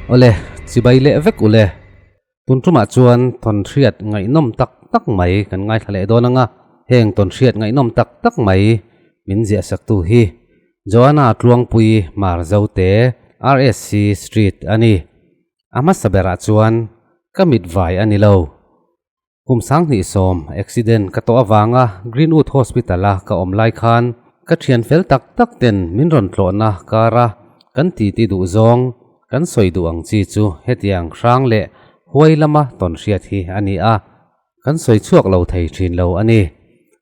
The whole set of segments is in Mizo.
Awle, chibai leh vek ule. Tun tumah chuan tawnhriat ngaihnawm tak tak mai kan ngaithla leh dawn ang a, heng tawnhriat ngaihnawm tak tak mai min ziahsaktu hi Joanna Tluangpui Marzote, RSC Street a ni. A hmasa berah chuan ka mit vai a ni lo. Kum 2010 accident ka tawh avanga Greenwood Hospital-a ka awm lai khan ka thian fel tak tak ten min rawn tlawhna kara kan titi duh zawng kan sawi duh ang chi chu hetiang hrang leh huai lama tawn hriat hi a ni a, kan sawi chhuak lo thei thin lo a ni.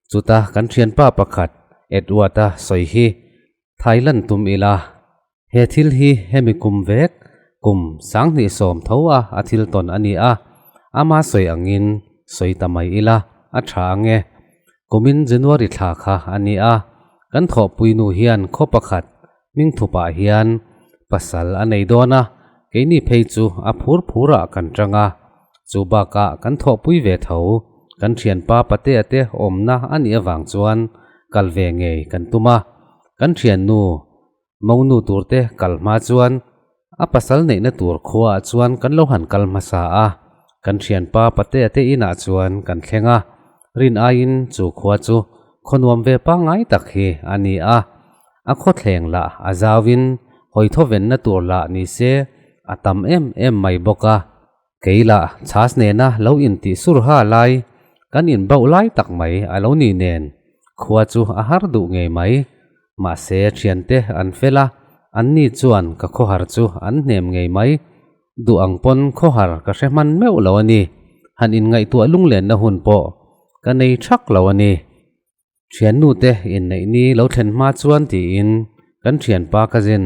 Chuta kan thianpa pakhat Edward-a sawi hi Thailand tum ila. He thil hi hemi kum vek kum 2010 tho a a thil tawn a ni a, ama sawi angin sawi ta mai ila a tha ang e. Kumin January thla kha a ni a, kan thawhpui nu hian khaw pakhat hming thupah hian pasal a nei dawn a, keini phei chu a phur phurah kan tang a, chu bakah kan thawhpui ve tho kan thianpa patea te awmna a nih avang chuan kal ve ngei kan tum a, kan thiannu Monu turte kal hma chuan a pasal neihna tur khuaah chuan kan lo han kal hmasa a, kan thianpa patea te inah chuan kan thleng a, rin aiin chu khua chu khaw nuam ve pangngai tak hi a ni a, a khawthleng lah a zauin hawi thawvenna tur lah ni se a tam em em mai bawk a. Kei lah chhas nena lo intih sur ha lai kan inbauh lai tak mai a lo ni nen khua chu a har duh ngei mai. Mahse thiante an fel a, anni chuan ka khawhar chu an hnem ngei mai. Duh ang pawn khawhar ka hre hman meuh lo a ni. Han inngaihtuah lunglenna hun pawh ka nei thak lo a ni. Thiannute inneih ni lo thlen hma chuan tiin kan thianpa cousin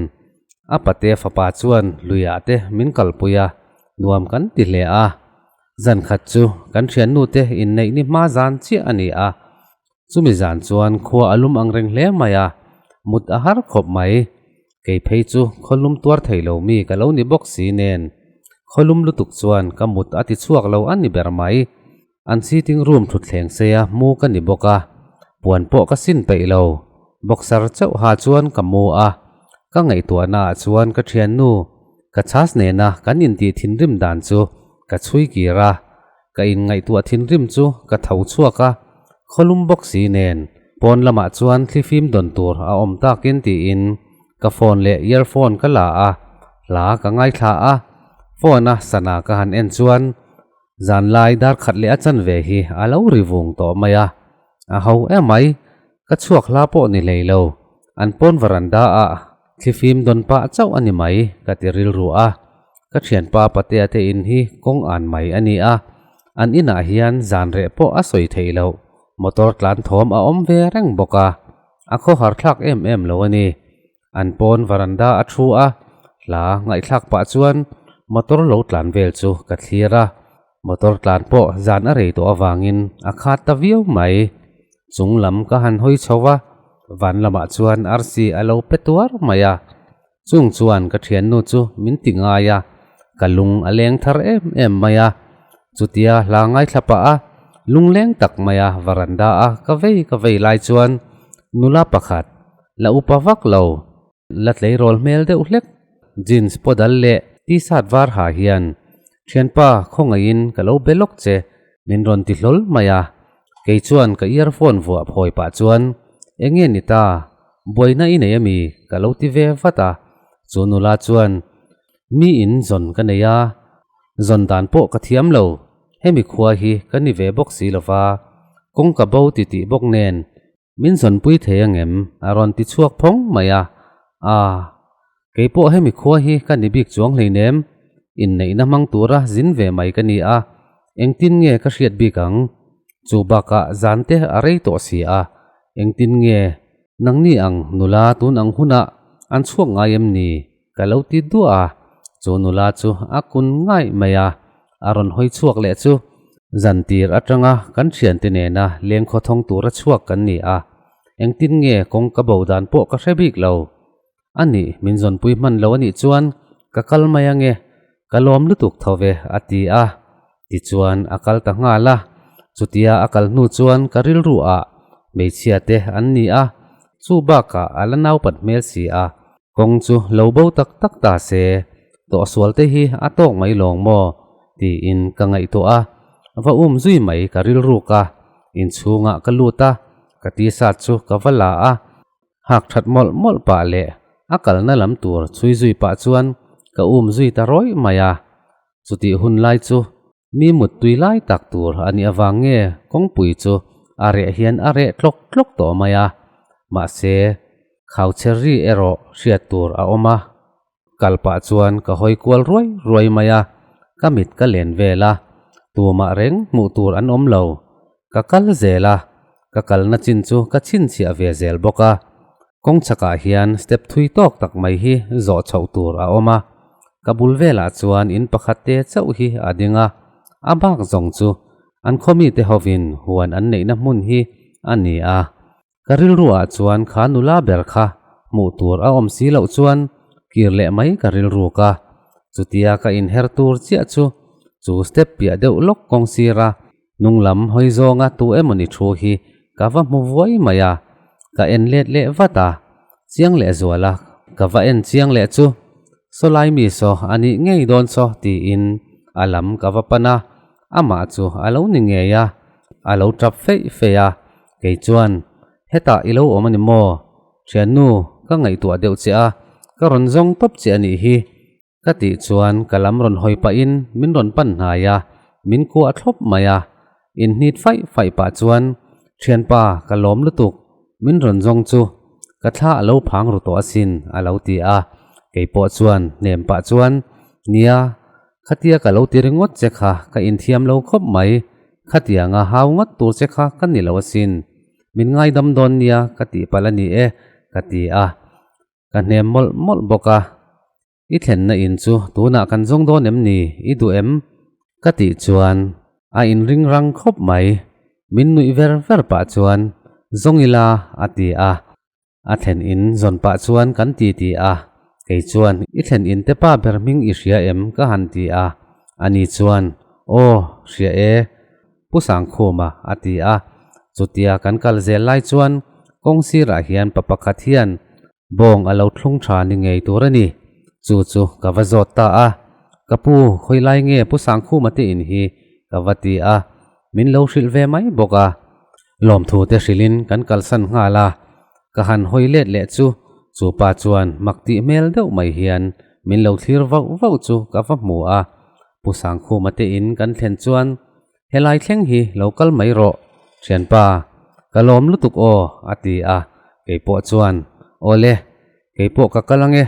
a pate fapa chuan luiah te min kalpui a, nuam kan ti hle a. Zan khat chu kan thiannute inneih ni hma zan chiah a ni a, chumi zan chuan khua a lum ang reng hle mai a, mut a har khawp mai. Kei phei chu khawlum tuar thei lo mi ka lo ni bawk si nen khawlum lutuk chuan ka mut a ti chhuak lo a ni ber mai. An sitting room thutthleng seia mu ka ni bawk a, puan pawh ka sin peih lo. Boxer chauh ha chuan ka mu a, ka ngaihtuahna ah chuan ka thiannu ka chhas nena kan intih thinrim dan chu ka chhui kir a, ka inngaihtuah thinrim chu ka tho chhuak a, khawlum bawk si nen pawn lamah chuan thlifim dawn tur a awm takin tiin ka phone leh earphone ka la a, hla ka ngaithla a, phone a sana ka han en chuan Zanlai dar khat leh a chanve hi a lo ri vung tawh mai a, a ho em mai, ka chhuak hla pawh ni hlei lo, an pawn varanda ah thlifim dawn pah chauh a ni mai ka ti rilru a, ka thianpa patea te in hi kawng an mai a ni a, an inah hian zan reh pawh a sawi theih loh, motor tlan thawm a awm ve reng bawk a, a khawhar thlak em em lo a ni. An pawn varanda a thu a, hla ngaihthlak pah chuan motor lo tlan vel chu ka thlir a, motor tlan pawh zan a rei tawh avangin a khat ta viau mai. Chung lam ka han hawi chho a, van lamah chuan arsi a lo pe tuar mai a, chung chuan ka thiannu chu min ti ngai a, ka lung a leng thar em em mai a, chutia hla ngaithla pah a, lungleng tak maia varanda a ka vei ka vei lai chuan nula pakhat La upa vak lo, la tleirawl hmel deuh hlek, jeans pawh dal leh t-shirt var ha hian, Thianpa, khawngaihin ka lo be lawk che, min rawn ti hlawl mai a. Kei chuan ka earphone vuah phawi pah chuan, Enge ni ta, buaina i nei ami? ka lo ti ve vat a. Chu nula chuan, Mi in zawn ka nei a, zawn dan pawh ka thiam lo, hemi khua hi ka ni ve bawk si lova, kawngka bo titih bawk nen, Min zawnpui thei angem? a rawn ti chhuak phawng mai a. Aa, kei pawh hemi khua hi ka ni bik chuang hleinem, inneihna hmang tura zin ve mai ka ni a, engtin nge ka hriat bik ang? Chu bakah zan te a rei tawh si a, engtin nge nangni ang nula tun ang hunah an chhuak ngai em ni? Ka lo ti duah a, chu nula chu a kun ngaih mai a, a rawn hawi chhuak leh chu zantir atanga kan thiante nena lengkhaw thawng tura chhuak kan ni a, engtin nge kawng ka bo dan pawh ka hre bik lo. A nih, min zawnpui hman lo a nih chuan ka kal mai ange, ka lawm lutuk tho ve a ti a, tichuan a kal ta nghal a, chutia a kal hnu chuan ka rilru ah hmeichhia te an ni a, chu bakah a la naupat hmel si a, Kawng chu lo bo tak tak ta se, Tawhsual te hi a tawk mai lawng maw? tiin ka ngaihtuah a, va um zui mai ka rilruk a, inchhungah ka lut a, ka t-shirt chu ka va la a, hak that mawlh mawlh pah leh a kalna lam tur chhui zui pah chuan ka um zui ta rawih mai a, chutih hun lai chu mi muttui lai tak tur a nih avang nge kawngpui chu a reh hian a reh tlawk tlawk tawh mai a, mahse khauchher ri erawh hriat tur a awm a. Kal pah chuan ka hawi kual ruai ruai mai a, ka mit ka len vel a, tumah reng hmuh tur an awm lo. Ka kal zel a, ka kalna chin chu ka chhinchhiah ve zel bawk a. Kawng chhakah hian step thui tawk tak mai hi zawh chhoh tur a awm a, ka bul velah chuan in pakhat te chauh hi a ding a, a bak zawng chu an khawmite hovin huan an neihna hmun hi a ni a. Ka rilruah chuan kha nula ber kha hmuh tur a awm si loh chuan kir leh mai ka rilruk a, chutia ka inher tur chiah chu chu step piah deuh lawk kawng sira hnung lam hawi zawnga tu emawni thu hi ka va hmu vuai mai a, ka en let leh vat a, chiang leh zual a ka va en chiang leh chu saw lai mi saw a nih ngei dawn saw tiin a lam ka va pan a, amah chu a lo ni ngei a, a lo tap feih feih a. Kei chuan, Hetah i lo awm a ni maw? Thiannu, ka ngaihtuah deuh che a, ka rawn zawng tawp che a nih hi. Ka tih chuan ka lam rawn hawi pahin min rawn pan hnai a, min kuah thlawp mai a. Inhnit faih faih pah chuan, Thianpa, ka lawm lutuk, min rawn zawng chu ka thla a lo phang ru tawh asin, a lo ti a. Kei pawh chuan hnem pah chuan, Nia, Khatia ka lo ti ringawt che kha ka inthiam lo khawp mai, khatianga hau ngawt tur che kha ka ni lo asin. Min ngaidam dawn nia ka tih palh a ni e, ka ti a. Ka hnem mawlh mawlh bawk a. I thlenna in chu tunah kan zawng dawn em ni, i duh em? Ka tih chuan a inring rang khawp mai. Min nuih ver ver pah chuan, Zawng ila, a ti a. A thlen in zawn pah chuan kan ti ti a, kei chuan i thlen in te pa ber hming i hria em ka han ti a, ani chuan aw hria e Pu Sangkhuma a ti a, chutia kan kal zel lai chuan kawng sirah hian pa pakhat hian bawng a lo thlung tha ni ngei tur a ni, chu chu ka va zawt ta a, ka pu khawi lai nge Pu Sangkhuma te in hi ka va ti a, min lo hrilh ve mai bawk a. Lawmthu te hrilhin kan kalsan nghal a, ka han hawi let leh chu chu pa chuan mak tih hmel deuh mai hian min lo thlir vauh vauh chu ka va hmu a, Pu Sangkhuma te in kan thlen chuan helai thleng hi lo kal mai rawh thianpa, ka lawm lutuk aw a ti a, keipawh chuan awle keipawh ka kal ange,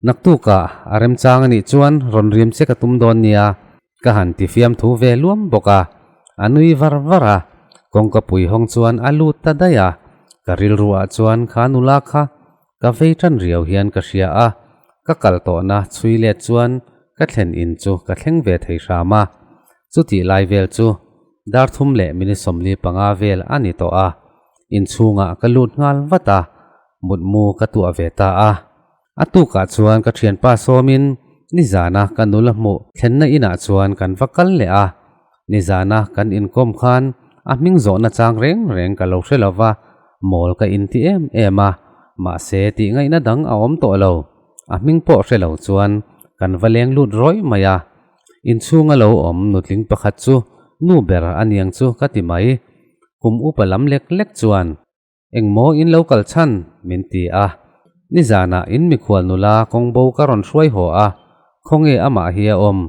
naktukah a remchang anih chuan rawn rim che ka tum dawn nia Ka han ti fiamthu ve luam bawk a, a nui var var a, kawngka pui hawng chuan a lut ta daih a, ka rilruah chuan kha nula kha ka vei tan riau hian ka hria a, ka kal tawhna chhui let chuan ka thlen in chu ka thleng ve thei hram a, chutih lai vel chu dar thum leh minute 45 vel a ni tawh a, inchhungah ka lut nghal vat a, mutmu ka tuah ve ta a. A tukah chuan ka thianpa sawmin nizana ka nula hmuh thlenna inah chuan kan va kal leh a, nizana kan inkawm khan a hming zawhna chang reng reng ka lo hre lo va, mawl ka inti em em a, mahse tih ngaihna dang a awm tawh lo, a hming pawh hre lo chuan kan va leng lut rawih mai a. Inchhunga lo awm nutling pakhat chu nu ber a niang chu ka ti mai, kum upa lam lek lek chuan Engmaw in lo kal chhan? min ti a. Nizanah in mikhual nula kawng bo ka rawn hruai haw a, khawnge amah hi a awm?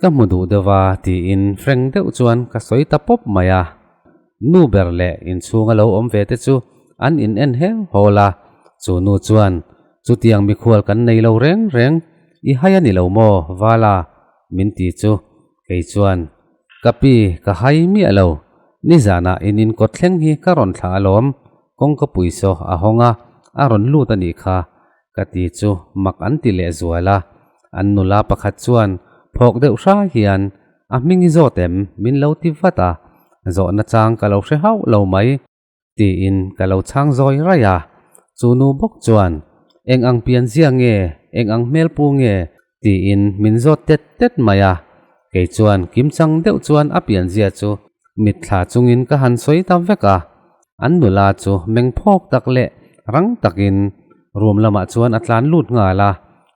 Ka hmu duh deuh a tiin frank deuh chuan ka sawi ta pawp mai a. Nu ber leh inchhunga lo awm ve te chu an in en hel hawl a, chu nu chuan, Chutiang mikhual kan nei lo reng reng, i hai a ni lo maw Vala? min ti chu Kei chuan, Ka pi, ka hai miah lo. Nizanah in inkawt thleng hi ka rawn thlah alawm, kawngka pui saw a hawng a, a rawn lut a nih kha, ka ti chu mak an ti leh zual a. An nula pakhat chuan phawk deuh hra hian, A hming i zawt em? min lo ti vat a, zawhna chang ka lo hre hauh lo mai. Tiin ka lo chhang zawi raih a, chu nu bawk chuan, Eng ang pianzia nge, eng ang hmelpu nge? tiin min zawt tet tet mai a, kei chuan kimchang deuh chuan a pianzia chu mitthla chungin ka han sawi ta vek a, an nula chu meng phawk tak leh rang takin room lamah chuan a tlan lut nghal a.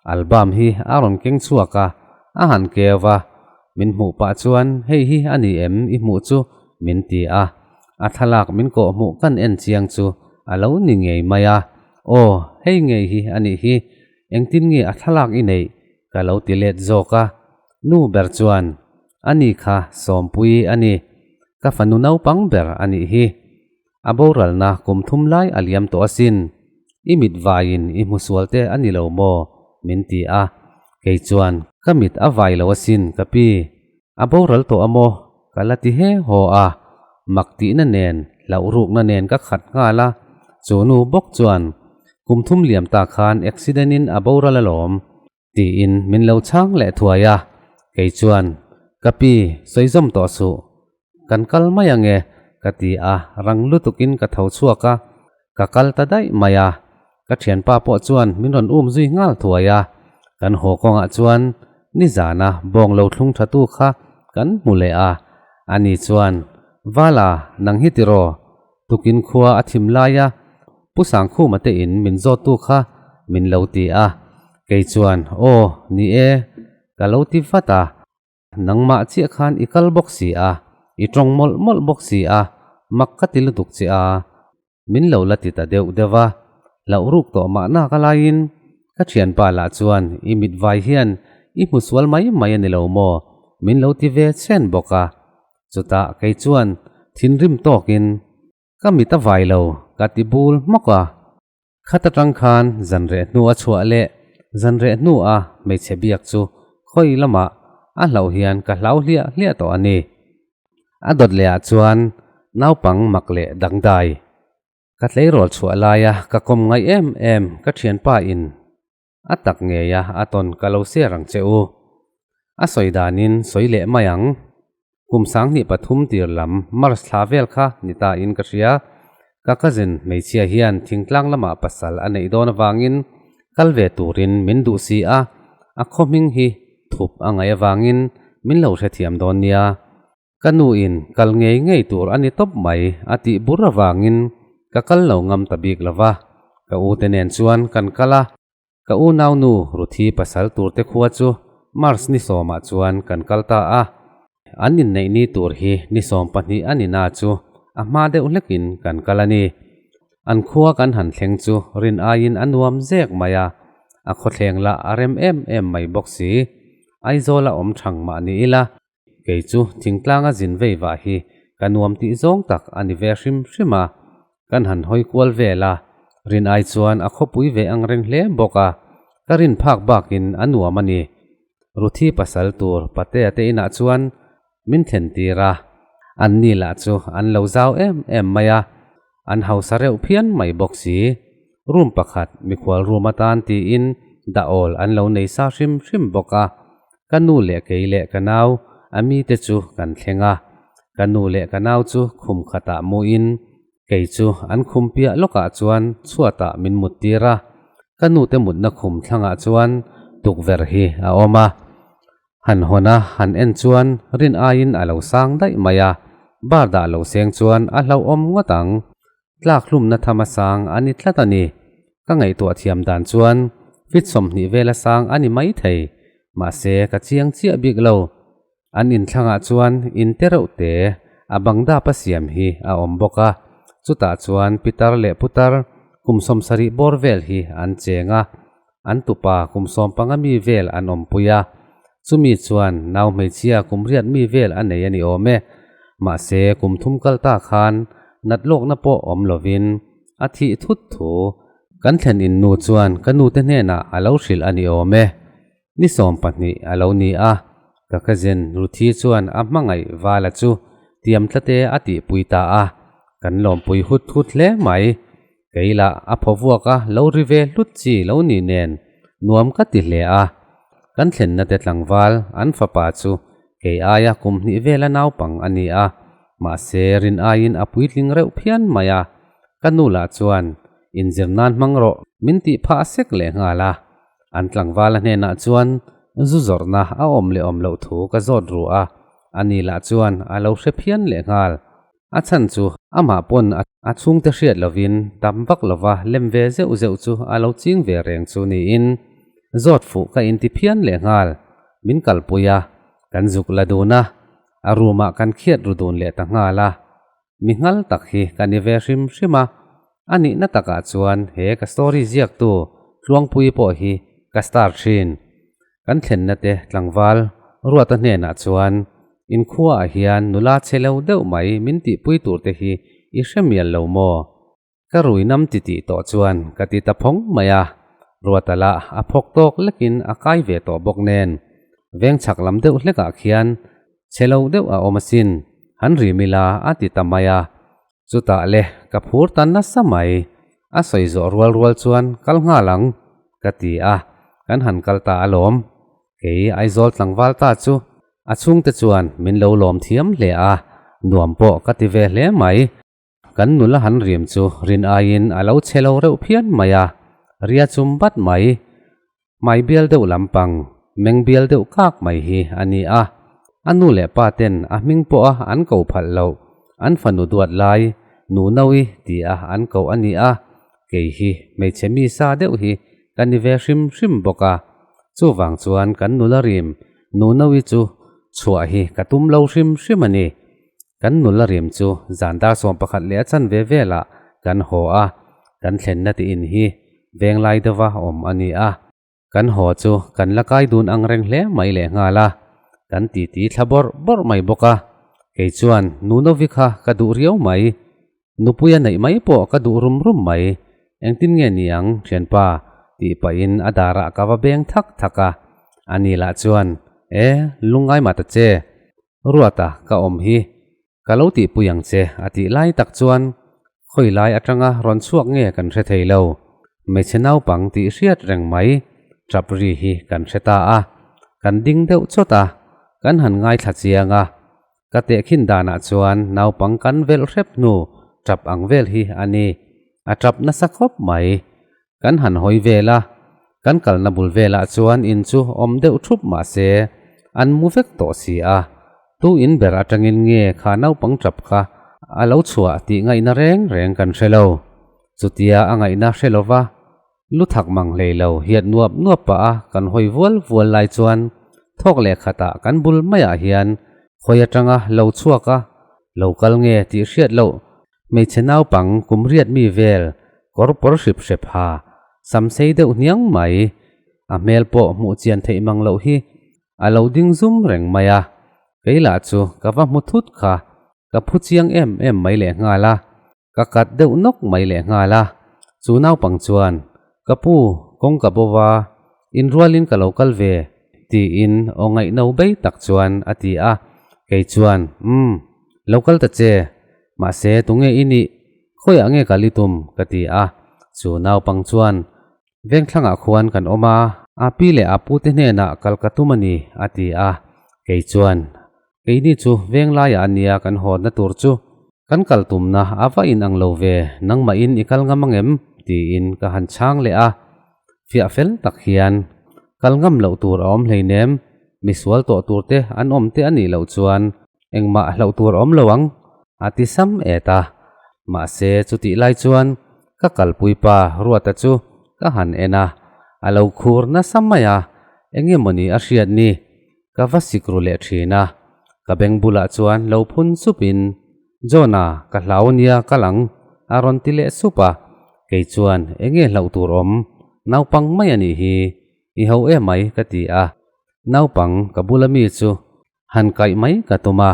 Album hi a rawn keng chhuak a, a han keu va, min hmuh pah chuan hei hi a ni em i hmuh chu min ti a. A thlalak min kawh hmuh kan en chiang chu a lo ni ngei mai a, Aw, hei ngei hi a nih hi, engtin nge a thlalak i neih? ka lo ti let zawk a. Nu ber chuan, A ni kha Sawmpuii a ni, ka fanu naupang ber a nih hi. A boralna kum thum lai a liam tawh asin. I mit vaiin i hmu sual te a ni lo maw? min ti a. Kei chuan, Ka mit a vai lo asin, ka pi. A boral tawh a maw? Ka la ti he haw a. Mak tihna nen, hlauh rukna nen ka khat nghal a. Chu nu bawk chuan, Kum thum liam ta khan accident in a boral alawm. Tiin min lo chhang leh thuai a, kei chuan, Ka pi, sawi zawm tawh suh. Kan kal mai ange, ka ti a, rang lutukin ka tho chhuak a, ka kal ta daih mai a. Ka thianpa pawh chuan min rawn um zui nghal thuai a, kan haw kawngah chuan nizana bawng lo thlung tha tu kha kan hmu leh a, ani chuan, Vala, nang hi tiraw? Tukin khua a thim lai a, Pu Sangkhuma te in min zawttu kha min lo ti a, kei chuan aw ni e ka lo ti vat a, nangmah chiah khan i kal bawk si a, i tawng mawlh mawlh bawk si a, mak ka ti lutuk che a, min lo la ti ta deuh deuh a, hlauh ruk tawh mahna ka laiin ka thianpa lah chuan i mit vai hian i hmu sual mai mai a ni lo maw min lo ti ve chhen bawk a, chutah kei chuan thinrim tawkin Ka mit a vai lo, ka ti bul hmawk a. Khat atang khan zan reh hnu a chhuah leh zan reh hnu a hmeichhe biak chu khawi lamah a hlauh hian ka hlau hliah hliah tawh a ni. A dawt leh ah chuan naupang mak leh dangdai. Ka tleirawl chhuah laia ka kawm ngaih em em ka thianpa in a tak ngei a a tawn ka lo share ang che u. A sawi danin sawi leh mai ang. Kum 2003 tir lam March thla vel kha ni ta in ka hria. Ka cousin hmeichhia hian thingtlang lamah pasal a neih dawn avangin kal ve turin min duh si a, a khaw hming hi thup a ngaih avangin min lo hrethiam dawn nia. Ka nu in kal ngei ngei tur a ni tawp mai a tih bur avangin ka kal lo ngam ta bik lo va, ka u te nen chuan kan kal a. Ka unau nu Ruthi pasal tur te khua chu March ni sawmah chuan kan kal ta a. An inneih ni tur hi ni 12 a ni na chu a hma deuh hlekin kan kal a ni. An khua kan han thleng chu rin aiin a nuam zek mai a, a khawthleng lah a rem em em mai bawk si. Aizawl a awm thang mah ni ila Kei chu thingtlanga zin vei vah hi ka nuam tih zawng tak a ni ve hrim hrim a, kan han hawi kual vel a, rin ai chuan a khawpui ve ang reng hle bawk a, ka rin phak bakin a nuam a ni. Ruthi pasal tur Patea te inah chuan min thlen tir a, an ni lah chu an lo zau em em mai a, an hausa reuh phian mai bawk si. Room pakhat mikhual room atan tiin dah awl an lo nei sa hrim hrim bawk a, Ka nu leh kei leh ka nau a mite chu kan thleng a, ka nu leh ka nau chu khum khatah muin kei chu an khum piah lawkah chuan chhuatah min mut tir a, ka nute mutna khum thlangah chuan tukverh hi a awm a. Han hawn a han en chuan rin aiin a lo sang daih mai a, bar dah lo seng chuan a hlauhawm ngawt ang. Tlak hlumna tham a sang a ni tlat a ni. Ka ngaihtuah thiam dan chuan fit 20 vela sang a ni mai thei. Mahse, ka chiang chiah bik lo. An inthlangah chuan in te reuh te a bang dap a siam hi a awm bawk a. Chutah chuan pitar leh putar kum 70 bawr vel hi an cheng a. An tupa kum 15 mi vel an awmpui a, chumi chuan nau hmeichhia kum 8 mi vel a nei a ni awm e. Mahse, kum thum kal ta khan nat lawkna pawh awm lovin a thih thut thu kan thlen in nu chuan ka nute hnenah a lo hrilh a ni awm e. Ni 12 a lo ni a, ka cousin Ruthi chuan a hmangaih Vala chu tiam tlate a tihpui ta a, kan lawmpui hut hut hle mai. Kei lah a phaw vuak a lo ri ve hlut chi lo ni nen nuam ka ti hle a, kan thlenna te tlangval an fapa chu kei aia kum hnih vela naupang a ni a, mahse rin aiin a puitling reuh phian mai a, ka nu lah chuan inzir nan hmang rawh min tih phah sek leh nghal a, an tlangvala hnenah chuan zu zawrhna a awm leh awm loh thu ka zawt ru a, ani lah chuan a lo hre phian leh nghal. A chhan chu amah pawn a chhungte hriat lovin tam vak lova lem ve zeuh zeuh chu a lo ching ve reng chu niin. Zawt fuh ka inti phian lehnghal. Min kalpui a, kan zuk la dun a, a room ah kan khiat ru dun leh ta nghal a. Mi nghal tak hi ka ni ve hrim hrim a, a nihna takah chuan he ka story ziaktu Tluangpuii pawh hi ka star thin. Kan thlenna te tlangval Ruata hnenah chuan Inkhua ah hian nula chhe lo deuh mai min tihpui tur te hi i hre mial lo maw? Ka rui nam titih tawh chuan ka ti ta phawng mai a, Ruata lah a phawk tawk lekin a kai ve tawh bawk nen, veng chhak lam deuh hlekah khian chhe lo deuh a awm asin, han rim ila a ti ta mai a. Chutah le ka phur ta nasa mai, a sawi zawh rual rual chuan kal nghal ang ka ti a, kan han kal ta alawm. Kei Aizawl tlangval ta chu a chhungte chuan min lo lawm thiam hle a, nuam pawh ka ti ve hle mai. Kan nula han rim chu rin aiin a lo chhe lo reuh phian mai a, ria chum bat mai. Hmai bial deuh lampang, meng bial deuh kak mai hi a ni a. A nu leh pa ten a hming pawh a an ko phalh loh, an fanu duat lai, nu Naui ti a an koh a ni a. Kei hi hmeichhe mi sa deuh hi ka ni ve hrim hrim bawk a. Chuvang chuan kan nula rim, nu Naui chu chhuah hi ka tum lo hrim hrim a ni. Kan nula rim chu zan dar 11 leh a chanve velah kan haw a, kan thlenna ti in hi venglai deuha awm a ni a. Kan haw chu kan la kai dun ang reng hle mai lehnghal a, kan titi thla bawrh bawrh mai bawk a. Kei chuan Nunovi kha ka duh riau mai, Nupuia neih mai pawh ka duh rum rum mai, engtin nge ni ang thianpa? tih pahin a darah ka va beng thak thak a. Ani lah chuan, E, lungngai mah ta che, Ruata ka awm hi ka lo tihpui ang che a tih lai tak chuan khawi lai atanga rawn chhuak nge kan hre thei lo. Hmeichhe naupang tih hriat reng mai tap ri hi kan hre ta a, kan ding deuh chawt a, kan han ngaithla chiang a. Ka tehkhin danah chuan naupang kan velh hrep hnu tap ang vel hi a ni. A tap nasa khawp mai. Kan han hawi vel a, kan kalna bul velah chuan in chu awm deuh thup mah se an mu vek tawh si a. Tu in ber atangin nge kha naupang tap kha a lo chhuah tih ngaihna reng reng kan hre lo. Chutia a ngaihna hre lova Lu thak mang hlei lo hiat nuap nuap pah a kan hawi vual vual lai chuan thawk leh khatah kan bul maiah hian khawi atanga lo chhuak a lo kal nge tih hriat loh hmeichhe naupang kum riat mi vel kawr pawr hrip hrep ha sam sei deuh hniang mai a hmel pawh hmuh chian theih mang loh hi a lo ding zum reng mai a kei lah chu ka va hmu thut kha ka phu chiang em em mai lehnghal a. Ka kat deuh nawk mai lehnghal a, chu naupang chuan, Ka pu, kawng ka bo va, inrualin ka lo kal ve, tiin aw ngaihno bei tak chuan a ti a. Kei chuan, Umm, lo kal ta che, mahse tunge i nih, khawiah nge kal i tum? ka ti a. Chu naupang chuan, Vengthlangah khuan kan awm a, a pi leh a pute hnenah kal ka tum a ni, a ti a. Kei chuan, Keini chu venglaiah a nia kan hawnna tur chu kan kal tumna a va inang lo ve, nangmahin i kal ngam angem? tiin ka han chhang leh a. Fiah fel tak hian, Kal ngam loh tur a awm hleinem, misual tawh tur te an awm te a nih loh chuan engmah hlauh tur a awm lo ang, a ti sam et a. Mahse chutih lai chuan ka kalpuipa Ruata chu ka han en a, a lo khur nasa mai a, enge mawni a hriat ni? Ka va sik ru leh thin a, ka beng bulah chuan lo phun sup in, John-a, ka hlau nia kal ang, a rawn ti leh sup a, kei chuan enge hlauh tur awm, naupang mai a nih hi, i ho em mai ka ti a, naupang ka bula mi chu han kaih mai ka tum a,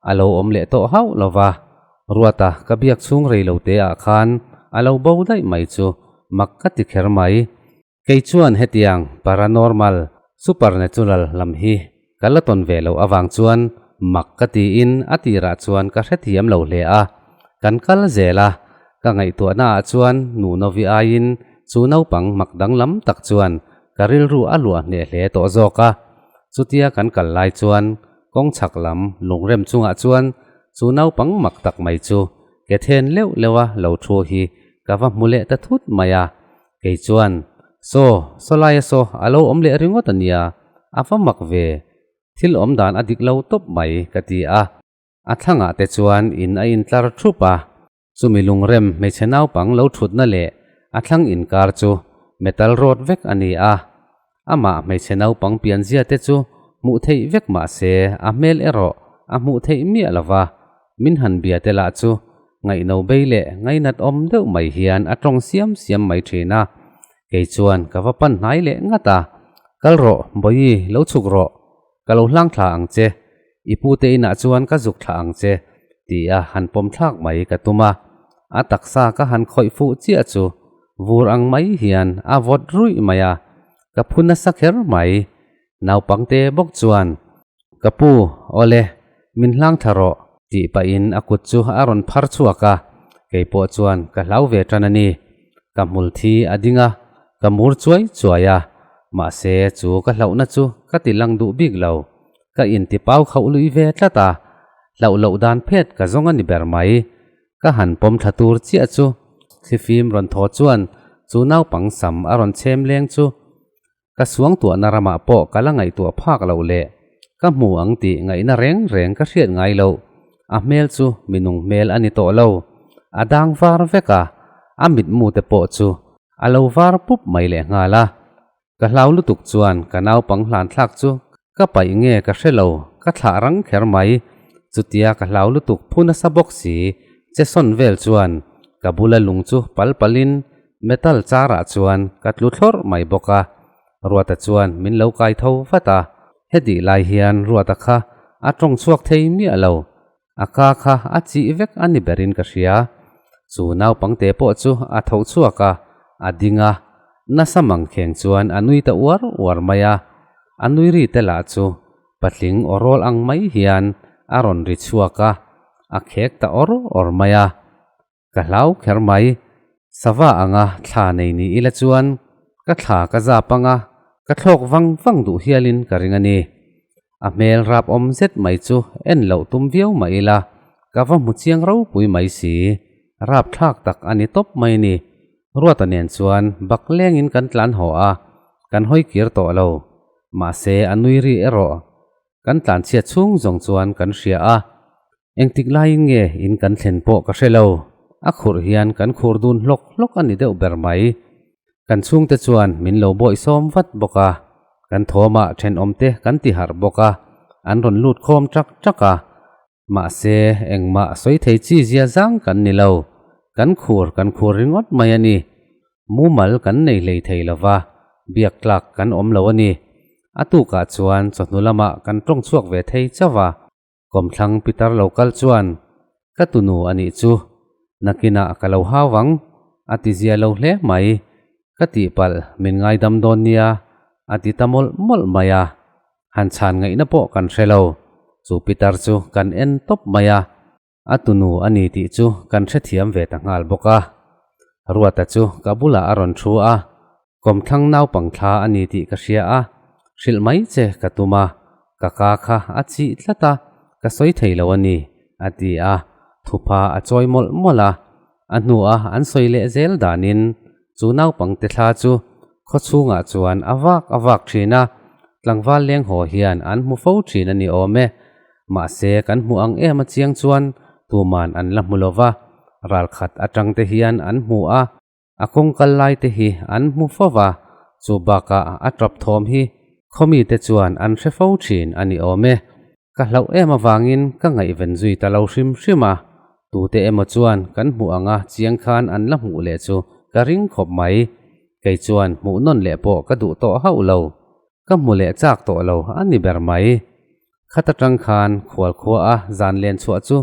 a lo awm leh tawh hauh lo va, Ruata ka biak chhung rei lo te ah khan a lo bo daih mai chu mak ka ti kher mai. Kei chuan hetiang paranormal, supernatural lam hi ka la tawn ve loh avang chuan mak ka tiin a tirah chuan ka hrethiam lo hle a. Kan kal zel a, ka ngaihtuahna ah chuan nu Novi aiin chu naupang mak danglam tak chuan ka rilru a luah hneh hle tawh zawk a. Chutia kan kal lai chuan kawng chhak lam lungrem chungah chuan chu naupang mak tak mai chu ke then leuh leuh a lo thu hi ka va hmu leh ta thut mai a. Kei chuan, Saw, saw laia saw a lo awm leh ringawt a nia, a va mak ve, thil awm dan a dik lo tawp mai, ka ti a. A thlangah te chuan in a intlar thup a, chumi lungrem hmeichhe naupang lo thutna leh a thlang inkar chu metal rod vek a ni a. Amah hmeichhe naupang pianzia te chu hmuh theih vek mah se a hmel erawh a hmuh theih miah lo va, min han bia te lah chu ngaihno bei leh ngainat awm deuh mai hian a tawng siam siam mai thin a. Kei chuan ka va pan hnai leh ngat a, Kal rawh, Bawihi, lo chhuk rawh, ka lo hlang thla ang che, i pute inah chuan ka zuk thla ang che, tia han pawm thlak mai ka tum a. A taksa ka han khawih fuh chiah chu vur ang mai hian a vawt ruih mai a, ka phu nasa kher mai. Naupangte bawk chuan, Ka pu, awle, min hlang thla rawh, tih pahin a kut chu a rawn phar chhuak a, kei pawh chuan ka hlau ve tan a ni. Ka hmul thi a ding a, ka mur chuai chuai a, mahse chu ka hlauhna chu ka ti lang duh bik lo. Ka inti pau khauh lui ve tlat a, hlauh loh dan phet ka zawng a ni ber mai. Ka han pawm thla tur chiah chu thlifim rawn thaw chuan chu naupang sam a rawn chhem leng chu Ka suangtuahna ramah pawh ka la ngaihtuah phak loh leh ka hmu ang tih ngaihna reng reng ka hriat ngai loh. A hmel chu minung hmel a ni tawh lo. A dang var vek a, a mitmu te pawh chu a lo var pup mai lehnghal a. Ka hlau lutuk chuan ka naupang hlanthlak chu Ka paih nge ka hre lo, ka thlah rang kher mai. Chutia ka hlau lutuk phu nasa bawk si, che sawn vel chuan ka bula lung chu pal palin metal char ah chuan ka tlu thlawrh mai bawk a. Ruata chuan min lo kai tho vat a, hetih lai hian Ruata kha a tawng chhuak thei miah lo. A ka kha a chih vek a ni berin ka hria. Chu naupangte pawh chu a tho chhuak a, a ding a, nasa mangkheng chuan a nui ta uar uar mai a. A nui ri te lah chu patling aw rawl ang mai hian a rawn ri chhuak a, a khek ta awr awr mai a. Ka hlau kher mai. Sava anga thla nei ni ila chuan ka thla ka zap anga ka thlawk vang vang duh hialin ka ring a ni. A hmel rap awm zet mai chu en loh tum viau mah ila ka va hmu chiang ropui mai si. Rap thlak tak a ni tawp mai ni. Ruata nen chuan bak lengin kan tlan haw a, kan hawi kir tawh lo. Mahse a nui ri erawh kan tlanchhiat chhung zawng chuan kan hria a. Engtik laiin nge in kan thlen pawh ka hre lo, a khurh hian kan khur dun hlawk hlawk a ni deuh ber mai. Kan chhungte chuan min lo bawih sawm vat bawk a, kan thawmah thenawmte kan ti harh bawk a, an rawn lut khawm ṭak ṭak a. Mahse, engmah sawi thei chi zia zang kan ni lo, kan khur kan khur ringawt mai a ni. Mumal kan nei hlei thei lo va, biak tlak kan awm lo a ni. A tukah chuan chawhnu lamah kan tawng chhuak ve thei chauh a. Kawmthlang pitar lo kal chuan, Ka tunu a nih chu, nakinah ka lo hau vang, a ti zia lo hle mai. Ka tihpalh min ngaidam dawn nia, a ti ta mawlh mawlh mai a. Han chhan ngaihna pawh kan hre lo. Chu pitar chu kan en tawp mai a. A tunu a ni tih chu kan hrethiam ve ta nghal bawk a. Ruata chu ka bulah a rawn thu a, kawmthlang naupang thla a ni tih ka hria a, hrilh mai che ka tum a, ka ka kha a chih tlat a, ka sawi thei lo a ni, a ti a, thupha a chawi mawlh mawlh a. A hnua an sawi leh zel danin chu naupang te thla chu khawchhungah chuan a vak a vak thin a, tlangval leng haw hian an hmu fo thin a ni awm e. Mahse kan hmu ang em a chiang chuan tuman an la hmu lo va, ralkhat atang te hian an hmu a, a kawng kal lai te hi an hmu fo va, chu bakah a tap thawm hi khawmi te chuan an hre fo thin a ni awm e. Ka hlauh em avangin ka ngaihven zui ta lo hrim hrim a, tute emaw chuan kan hmuh anga chiang khan an la hmuh leh chu ka ring khawp mai. Kei chuan hmuh nawn leh pawh ka duh tawh hauh lo. Ka hmu leh chak tawh lo a ni ber mai. Khat atang khan khualkhua a zan len chhuah chu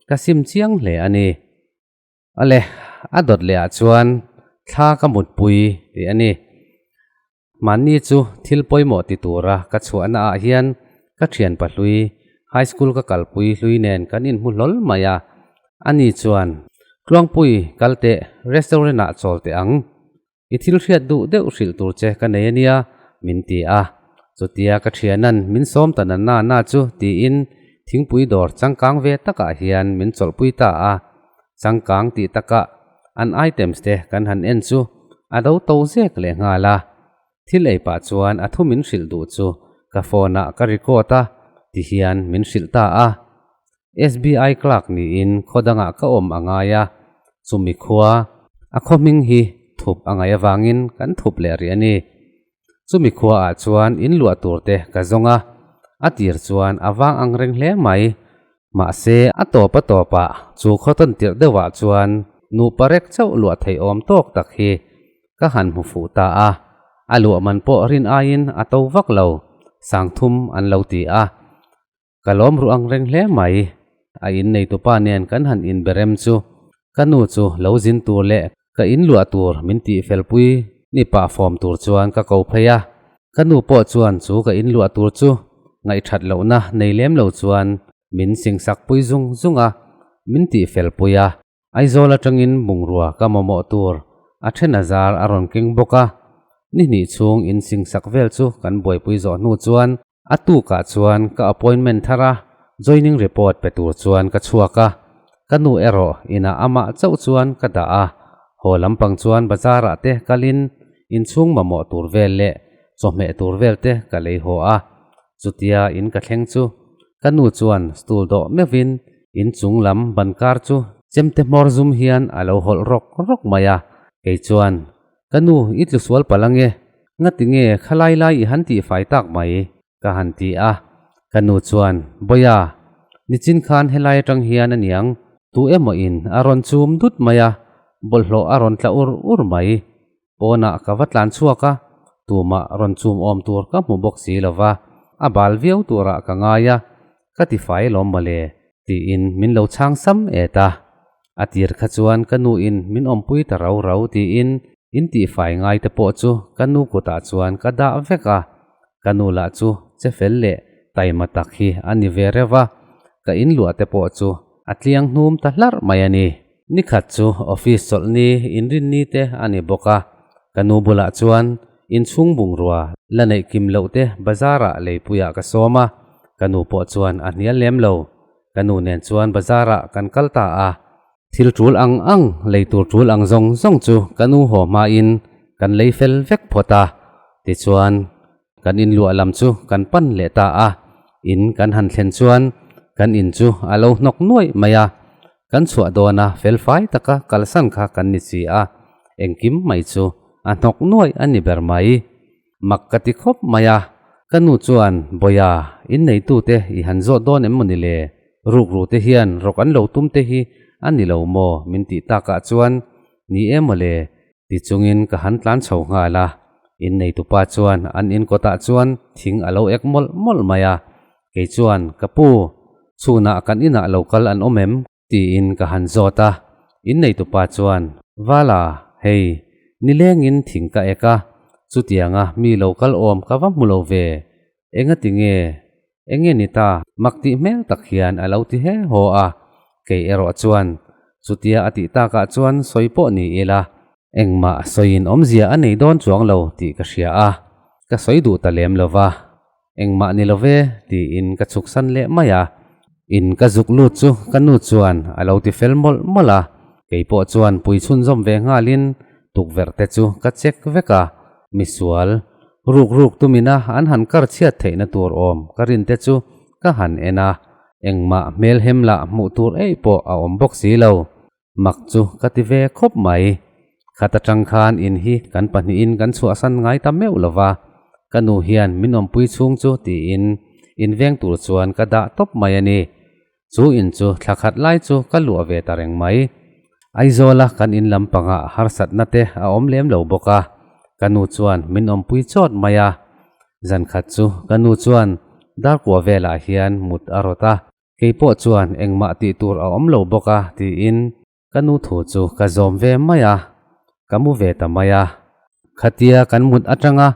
ka sim chiang hle a ni. Ale, a dawt leh ah chuan thla ka mutpui tih a ni. Mahni chu thil pawimawh ti tura ka chhuahna ah hian ka thian pahlui, high school ka kalpui hlui nen kan inhmu hlawl mai a. Ani chuan, Tluangpui, kal teh, restaurant ah chawl teh ang. I thil hriat duh deuh hrilh tur che ka nei a nia, min ti a. Chutia ka thianan min sawm ta na na na chu tiin thingpui dawr changkang ve takah hian min chawlhpui ta a. Changkang tih takah an items te kan han en chu a do to zek leh nghal a. Thil ei pah chuan a thu min hrilh duh chu ka phone ah ka record a ti hian min hrilh ta a. SBI clerk niin khaw dangah ka awm a ngai a, chumi khua a khaw hming hi thup a ngaih avangin kan thup leh rih a ni. Chumi khua ah chuan in luah tur te ka zawng a, a tir chuan a vang ang reng hle mai. Mahse a tawp a tawp ah chu khaw tawn tirh deuh ah chuan nupa rek chauh luah theih awm tawk tak hi ka han hmu fuh ta a, a luah man pawh rin aiin a to vak lo, sangthum an lo ti a. Ka lawm ruh ang reng hle mai. A in neitupa nen kan han inbe rem chu ka nu chu lo zin tur leh ka in luah tur min tih felpui ni pah fawm tur chuan ka ko phei a. Ka nu pawh chuan chu ka in luah tur chu ngaihthat lohna nei lem lo chuan min singsak pui zung zung a, min tih felpui a. Aizawl atangin bungrua ka mamawh tur a then a zar a rawn keng bawk a, ni hnih chhung in singsak vel chu kan buaipui zawh hnu chuan a tukah chuan ka appointment thar a, joining report pe tur chuan ka chhuak a, ka nu erawh inah amah chauh chuan ka dah a, haw lampang chuan bazar ah te kalin inchhung mamawh tur vel leh chawhmeh tur vel te ka lei haw a, chutia in ka thleng chu Ka nu chuan stool dawh meuhin in chung lam ban kar chu chemte hmawr zum hian a lo hawlh rawk rawk mai a. Kei chuan, Ka nu, i tlu sual palh ange, ngati nge khalai lai i han tihfai tak mai? ka han ti a. Ka nu chuan, Bawia, nichin khan helai atang hian aniang, tu emaw in a rawn chum dut mai a, bawlhhlawh a rawn tla ur ur mai. Pawnah ka va tlan chhuak a, tumah rawn chum awm tur ka hmu bawk si lo va, a bal viau turah ka ngai a, ka ti fai lawm mawle, tiin min lo chhang sam et a. A tir kha chuan ka nuin min awmpui ta rau rau tiin in tihfai ngai te pawh chu ka nu kutah chuan ka dah vek a, ka nu lah chu che fel leh taima tak hi a ni ve reuh va, ka inluah te pawh chu a tliang hnum ta hlarh mai a ni. Nikhat chu office chawlh ni inrinni te a ni bawk a, ka nu bulah chuan inchhung bungrua la neih kim loh te bazar ah leipuiah ka sawm a, ka nu pawh chuan a hnial lem lo. Ka nu nen chuan bazar ah kan kal ta a, thil tul ang ang lei tur tul ang zawng zawng chu ka nu haw hmain kan lei fel vek phawt a, tichuan Kan inluah lam chu kan pan leh ta a, in kan han thlen chuan kan in chu a lo hnawk nuaih mai a, kan chhuah dawna felfai taka kalsan kha kan ni si a, engkim mai chu a hnawk nuaih a ni ber mai. Mak ka ti khawp mai a, ka nu chuan, Bawia, inneitute i han zawt dawn em maw ni le? Rukru te hian rawk an lo tum te hi a ni lo maw? min tih takah chuan, Ni e maw le, Ti chungin ka han tlan chho nghal a, inneitupa chuan an in kawtah chuan thing a lo ek mawlh mawlh mai a, kei chuan, Ka pu, chhunah kan inah lo kal an awm em? tiin ka han zawt a, inneitupa chuan, Vala, hei, nilengin thing ka ek a, chutianga mi lo kal awm ka va hmu lo ve, engati nge? Enge ni ta? Mak tih hmel tak hian a lo ti he haw a, kei erawh chuan chutia a tih takah chuan sawi pawh ni ila, engmah sawiin awmzia a nei dawn chuang lo tih ka hria a, ka sawi duh ta lem lo va, engmah ni lo ve tiin ka chhuksan leh mai a. In ka zuk lut chu ka nu chuan a lo ti fel mawlh mawlh a, kei pawh chuan pui chhunzawm ve nghalin tukverh te chu ka check vek a, misual ruk ruk tumina an han kar chhiat theihna tur awm ka rin te chu ka han en a, engmah hmelhem lah hmuh tur eih pawh a awm bawk si lo. Mak chu ka ti ve khawp mai. Khat atang khan in hi kan pahnihin kan chhuahsan ngai ta meuh lo va, ka nu hian min awmpui chhung chu tiin in veng tur chuan ka dah tawp mai a ni. Chu in chu thla khat lai chu ka luah ve ta reng mai. Aizawla kan in lampangah harsatna te a awm lem lo bawk a, ka nu chuan min awmpui chawt mai a. Zan khat chu ka nu chuan darkua velah hian mut a rawt a. Kei pawh chuan engmah tih tur a awm lo bawk a tiin ka nu thu chu ka zawm ve mai a, ka mu ve ta mai a. Khatia kan mut atanga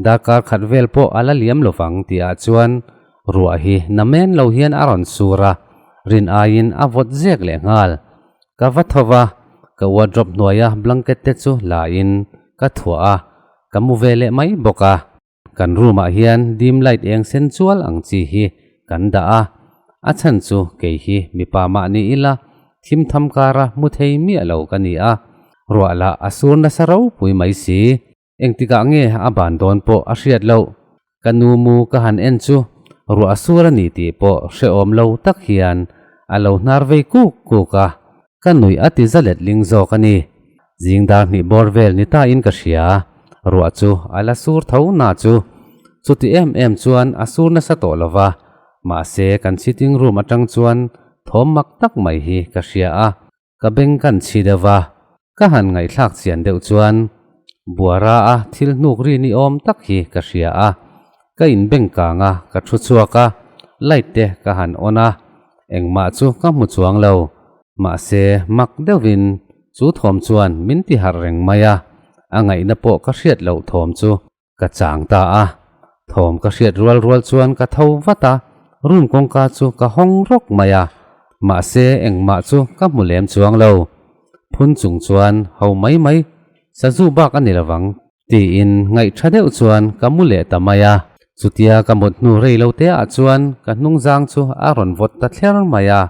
darkar khat vel pawh a la liam lovang tihah chuan ruah hi namen lo hian a rawn sur a, rin aiin a vawt zek leh nghal. Ka va tho va, ka wardrobe hnuaia blanket te chu la in ka thuah a, ka mu ve leh mai bawk a. Kan room ah hian dim light eng sen chual ang chi hi kan dah a, a chhan chu kei hi mipa mah ni ila thim tham kara hmu thei miah lo ka ni a, ruah lah a sur nasa ropui mai si. Engtikah nge a ban dawn pawh a hriat loh. Ka nu mu ka han en chu ruah a sur a ni tih pawh hrehawm lo tak hian a lo hnar vei kuk kuk a, ka nuih a ti za letling zawk a ni. Zing dar hnih bawr vel ni ta in ka hria. Ruah chu a la sur tho na chu chuti em em chuan a sur nasa tawh lo va, mahse kan sitting room atang chuan thawm mak tak mai hi ka hria a, ka beng kan chhi deuh va, ka han ngaihthlak chian deuh chuan buara a thil hnuk ri ni awm tak hi ka hria a, ka inbeng kang a, ka thu chhuak a, light te ka han on a, engmah chu ka hmu chuang lo, mahse mak deuhin chu thawm chuan min ti harh reng mai a, a ngaihna pawh ka hriat loh thawm chu ka chang ta a, thawm ka hriat rual rual chuan ka tho vat a, room kawngka chu ka hawng rawk mai a, mahse engmah chu ka hmu lem chuang lo, phun chung chuan ho mai mai sazu bak a ni lovang tiin ngaih tha deuh chuan ka mu leh ta mai a, chutia ka mut hnu rei lo te ah chuan ka hnung zang chu a rawn vawt ta thler mai a,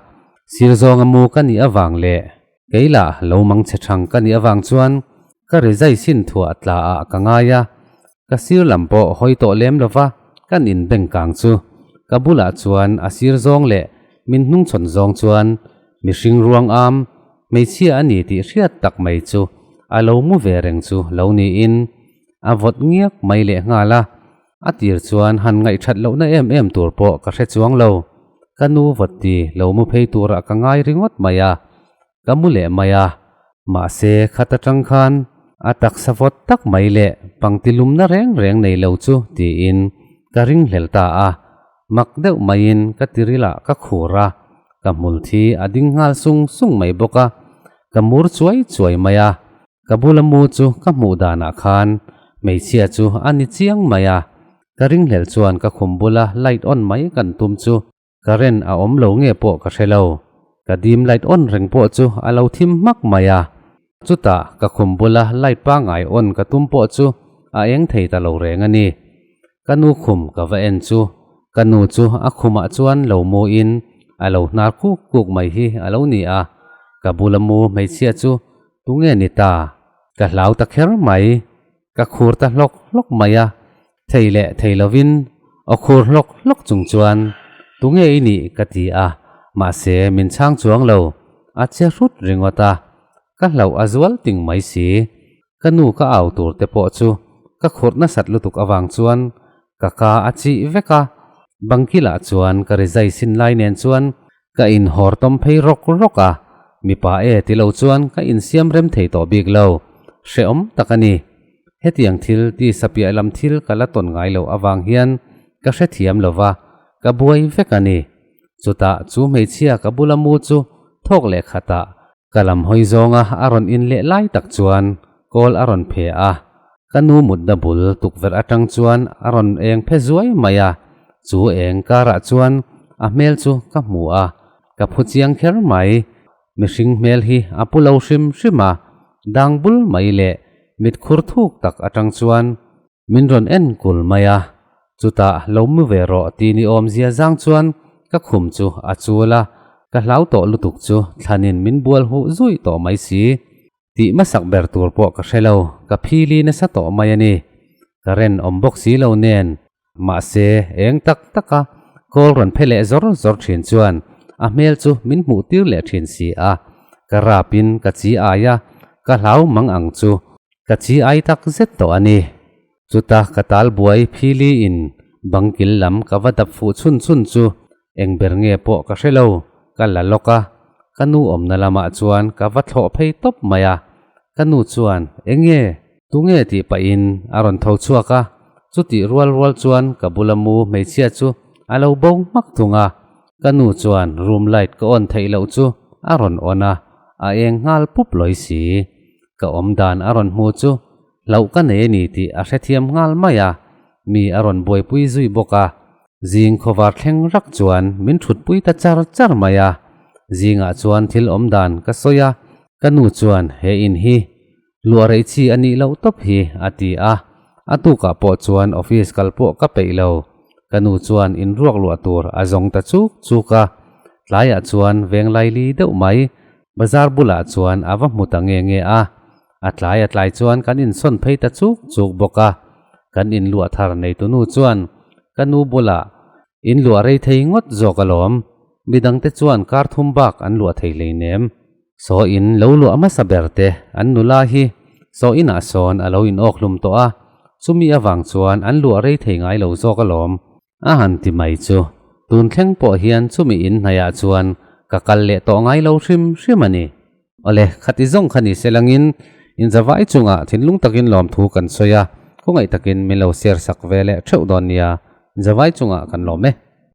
sir zawnga mu ka nih avang leh Kei lah lo mang che thang ka nih avang chuan ka rizai sin thuah tla ah ka ngai a, ka sir lam pawh hawi tawh lem lova kan in beng kang chu ka bulah chuan a sir zawng leh min hnungchhawn zawng chuan mihring ruang am hmeichhia a ni tih hriat tak mai chu a lo mu ve reng chu lo niin a vawt ngiak mai leh nghal a. A tir chuan han ngaihthat lohna em em tur pawh ka hre chuang lo. Ka nu vawtti lo mu phei turah ka ngai ringawt mai a, ka mu leh mai a. Mahse khat atang khan a taksa vawt tak mai leh pangti lumna reng reng nei lo chu tiin ka ringhlel ta a. Mak deuh maiin ka tirilah ka khur a, ka hmul thi a ding nghal sung sung mai bawk a, ka mur chuai chuai mai a. Ka bula mu chu ka hmuh danah khan hmeichhia chu a ni chiang mai a, ka ringhlel chuan ka khum bula light on mai kan tum chu current a awm lo nge pawh ka hre lo. Ka dim light on reng pawh chu a lo thim hmak mai a, chutah ka khum bula light pangngai on ka tum pawh chu a eng thei ta lo reng a ni. Ka nu khum ka va en chu ka nu chu a khumah chuan lo mu in a lo hnar kuk kuk mai hi a lo ni a, ka bula mu hmeichhia chu Tunge ni ta? Ka hlau ta kher mai. Ka khur ta hlawk hlawk mai a, thei leh thei lovin aw khur hlawk hlawk chung chuan Tunge i nih? ka ti a, mahse min chhang chuang lo, a che hrut ringawt a, ka hlauh a zual ting mai si. Ka nu ka au tur te pawh chu ka khurh nasat lutuk avang chuan ka ka a chih vek a, bangkilah chuan ka rizai sin lai nen chuan Ka inhawr tawm phei rawk rawk a, mipa e ti lo chuan ka insiam rem thei tawh bik lo, hrehawm tak a ni. Hetiang thil ti sapiah lam thil ka la tawn ngai loh avang hian ka hrethiam lo va, ka buai vek a ni. Chutah chu hmeichhia ka bula mu chu thawk leh khatah ka lam hawi zawnga a rawn in leh lai tak chuan kawl a rawn phe a, ka nu mutna bul tukverh atang chuan a rawn eng phe zuai mai a, chu eng karah chuan a hmel chu ka hmu a, ka phu chiang kher mai. Mihring hmel hi a pu lo hrim hrim a, dang bul mai leh mit khur thuk tak atang chuan Min rawn en kul mai a, chutah lo mu ve rawh ti ni awmzia zang chuan ka khum chu a chul a, ka hlau tawh lutuk chu thlanin min bual huh zui tawh mai si. Tih hmasak ber tur pawh ka hre lo, ka phili nasa tawh mai a ni. Ka ren awm bawk si lo nen, mahse eng tak taka kawl rawn phe leh zawr zawr thin chuan a hmel chu min hmuh tir leh thin si a, ka rapin ka chi ai a, ka hlau mang ang chu. Ka chi ai tak zet tawh a ni. Chuta ka tal buai phili in bang kil lam ka va dap fuh chhun chhun chu eng ber nge pawh ka hre lo, ka la lawk a. Ka nu awmna lamah chuan ka va thlawh phei tawp mai a. Ka nu chuan, Enge? Tunge? tih pahin a rawn tho chhuak a. Chutih rual rual chuan ka bula mu hmeichhia chu a lo bo hmak thung a. Ka nu chuan room light ka on theih loh chu a rawn on a, a eng nghal pup lawi si. Ka awm dan a rawn hmu chu hlauh ka nei a ni tih a hrethiam nghal mai a, mi a rawn buaipui zui bawk a. Zing khawvar thleng rak chuan min thutpui ta char char mai a. Zingah chuan thil awm dan ka sawi a, ka nu chuan he in hi luah rei chi a nih loh tawp hi a ti a. A tukah pawh chuan office kal pawh ka peih lo. Ka nu chuan in ruak luah tur a zawng ta chuk chuk a. Tlaiah chuan veng laili deuh mai Bazar bulah chuan a va hmu ta nge nge a, a tlai a tlai chuan kan insawn phei ta chuk chuk bawk a. Kan inluah thar neitunu chuan ka nu bulah inluah rei thei ngawt zawk alawm, midangte chuan kar thum bak an luah thei hleinem. Saw in lo luah hmasa ber te an nula hi saw inah sawn a lo inawk hlum tawh a. Chumi avang chuan an luah rei thei ngai lo zawk alawm. A han ti mai chu. Tun thleng pawh hian chumi in hnaiah chuan ka kal leh tawh ngai lo hrim hrim a ni. Awle, khati zawng kha ni se langin inzavai chungah thinlung takin lawmthu kan sawi a, khawngaih takin min lo share sak ve leh theuh dawn nia, inzavai chungah kan lawm e.